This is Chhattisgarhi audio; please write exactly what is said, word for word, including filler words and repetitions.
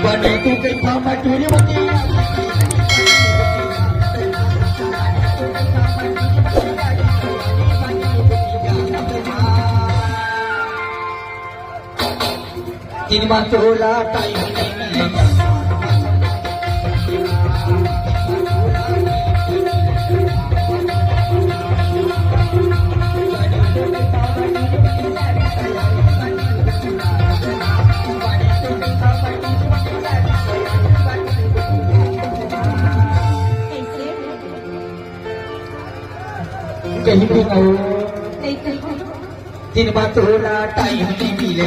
बने तू के खामा टूरी बतिया। दिन मा तोला टाइम नहीं मिले। कहीं भी ना हो। दिन मा तोला टाइम नहीं मिले।